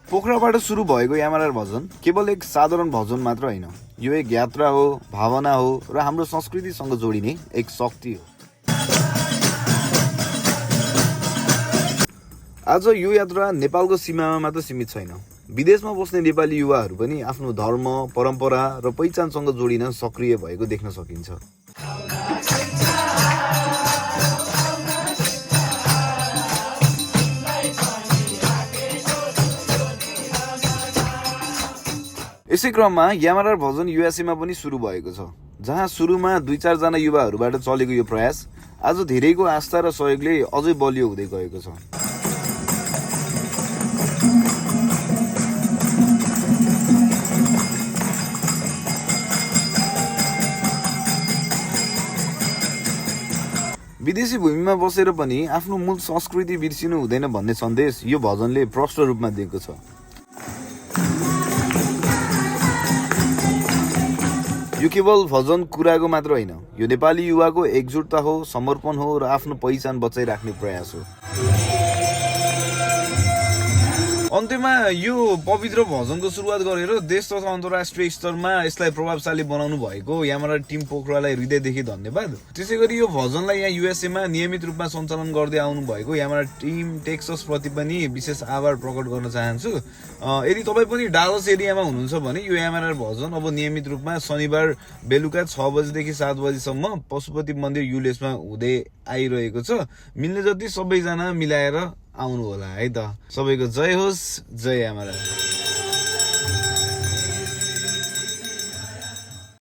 पोखराबाट सुरु भएको यामरार भजन केवल एक साधारण भजन मात्र होइन, यो एक यात्रा हो, भावना हो र हाम्रो संस्कृतिसँग जोडिने एक शक्ति हो। आज यो यात्रा नेपालको सीमामा मात्र सीमित छैन, विदेशमा बस्ने नेपाली युवाहरू पनि आफ्नो धर्म, परम्परा र पहिचानसँग जोडिन सक्रिय भएको देख्न सकिन्छ। यसै क्रममा यामरार भजन युएसएमा पनि सुरु भएको छ, जहाँ सुरुमा 2-4 जना युवाहरूबाट चलेको यो प्रयास आज धेरैको आस्था र सहयोगले अझै बलियो हुँदै गएको छ। विदेशी भूमिमा बसेर पनि आफ्नो मूल संस्कृति बिर्सिनु हुँदैन भन्ने सन्देश यो भजनले प्रष्ट रूपमा दिएको छ। यो केवल भजन कुराको मात्र होइन, यो नेपाली युवाको एकजुटता हो, समर्पण हो र आफ्नो पहिचान बचाइराख्ने प्रयास हो। अन्त्यमा यो पवित्र भजनको सुरुवात गरेर देश तथा अन्तर्राष्ट्रिय स्तरमा यसलाई प्रभावशाली बनाउनु भएको यामरार टिम पोखरालाई हृदयदेखि धन्यवाद। त्यसै गरी यो भजनलाई यहाँ युएसएमा नियमित रूपमा सञ्चालन गर्दै आउनु भएको यामरार टिम टेक्सस प्रति पनि विशेष आभार प्रकट गर्न चाहन्छु। यदि तपाईँ पनि डालस एरियामा हुनुहुन्छ भने यो यामरार भजन अब नियमित रूपमा शनिबार बेलुका 6 बजेदेखि 7 बजेसम्म पशुपति मन्दिर युलेसमा हुँदै आइरहेको छ। मिल्ने जति सबैजना मिलाएर आउनु होला है त। सबैको जय होस्, जय यामरार।